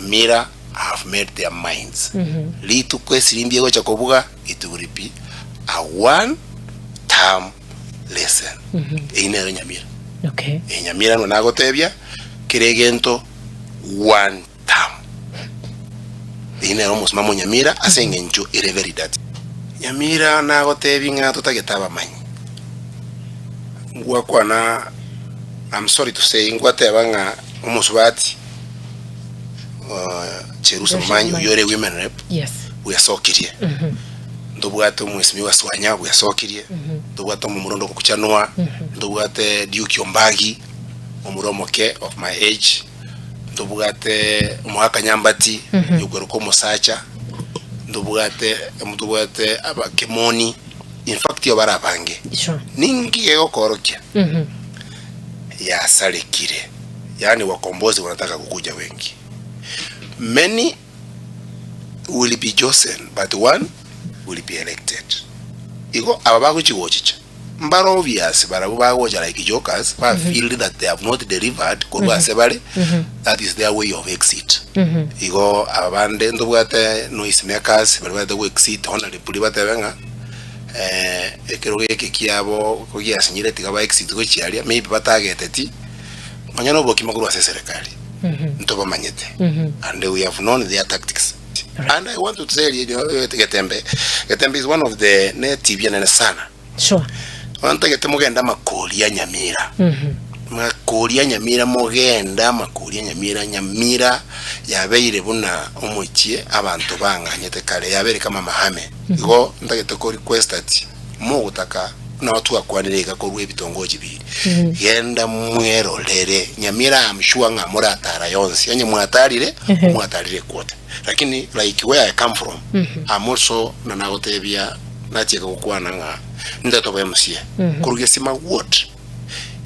Nyamira have made their minds. Rituko esirimbi egocha kobuga, it will be a one term lesson. Eyio nero Nyamira. Okay. Eh, Nyamira nwe nagotebia kera egento one term. Eyio nero omosimamo o Nyamira ase eng'encho ere very dirty. Nyamira nagotebi ng'a totagete abamanyi. Ngwakwana, I'm sorry to say, ngwateba ng'a omosubati Cherusa Momanyi oyio ore women rep Yes. bwesokirie. Ntobwate omwesimigwa Swanya bwesokirie, ntobwate omomura onde ogokuchanwa, ntobwate Duke Ombagi omomura omoke of my age, ntobwate omogaka Nyambati oyokweroka omosacha, ntobwate ntobwate abakemoni, in fact bare abange. Sure. Ninki gegokorokia? Yasarekire, yaani wakombozi wanataka kukuja wengi. Many will be chosen but one will be elected. Igo aba bagochi gochicha mbare obvious barabwo bagocha like jokers ba feel that they have not delivered korwa ase bare that is their way of exit. Igo aba bande ntobwate noise makers baria bagete go exit honorably batebe ng'a ekerogo eke kiabo ko giasinyire tiga ba exit gochia aria maybe batageteti nonya na obokima korwa ase eserekari ntobamanyete and we have known their tactics and I want to tell you Getembe, Getembe is one of the native enene sana Sure. Bono ntagete mogende amakori a Nyamira makori a Nyamira mogende amakori a Nyamira Nyamira yabeire buna omochie abanto bang'anyete kare yabeire kama mahame igo ntagete ko request ati mogotaka buna twakwanire iga korwa ebitongoji biri genda mwerorere Nyamira am sure ng'a moratara yonsi onye mwatarire mwatarire equota lakini like where I come from am also buna nagotebia Nachia gokwana ng'a nintete tobe MCA korwa gesima ward,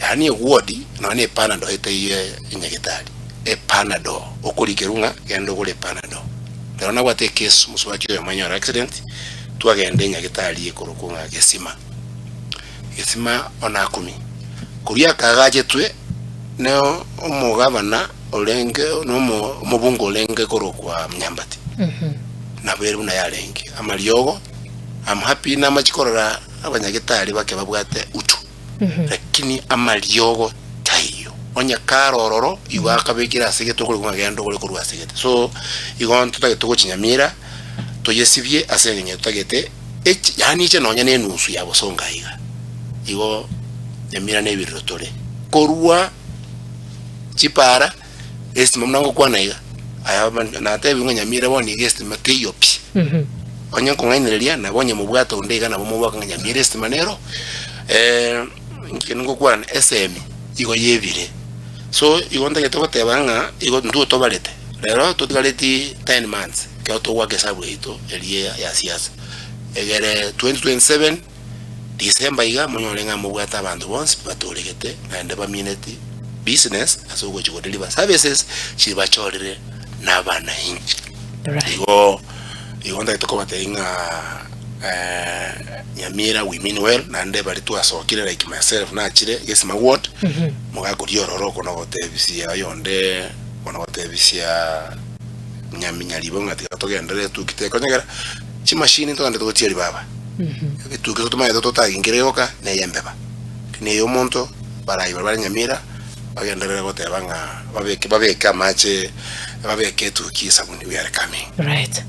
yaani eward nonya na epanadol etaiyo enyagetari, epanadol okorikerwa ng'a genda ogore epanadol. Ekero nabwate ekesi omosubati oyomo anyore accident, twagenda enyagetari ekorokwa ng'a gesima, gesima one akumia. Koria akagachetwe na omogavana orenge na omo omobunge orenge korokwa Nyambati, nabo ere buna yarenge, amariogo. I'm happy namache korora abanyagetari bake babwate utu lakini amariogo taiyo onye kare ororo igo akabekire ase egete okore ng'a genda ogore korwa ase egete so igo ntotagete gochinyamira toyesibie ase eng'encho totagete echi yaani eche nonya na enusu ya bosongo aiga igo nyamira na ebirero tore korwa chipara Estima buna ngokwana iga, aya natebiwe ng'a Nyamira bono iga estima teiyo pi. Onye nkong'ainereria nabo onye mobwate onde iga nabo mobwaka ng'a Nyamira estima nero, inki ngokwana esemi igo yebire. So igo ntagete goteba ng'a igo intwe tobarete, rero totigareti ten months ekero togoaka esabu yaito eria ya siasa, egere 2027 December iga monyore ng'a mobwate abanto bonsi batoregete naende bamineti business ase ogochia go deliver services chibachorire na abananchi. Right. Igo igo ntagete kobatebia ng'a Nyamira we mean well naende baria twasokire like myself nachire Gesima ward mogakoria ororo oko nogotebisia oyonde okona gotebisia Nyami Nyaribo ng'a tiga togenderere etuki tekonyegera chimashini ntogende togotieri baba. Etuki totomanyete totaginkere yoka na ey'embeba, lakini ey'omonto barai baria bare Nyamira bagenderere goteba ng'a babeke babeke amache babeke etuki esabuni we are coming. Right.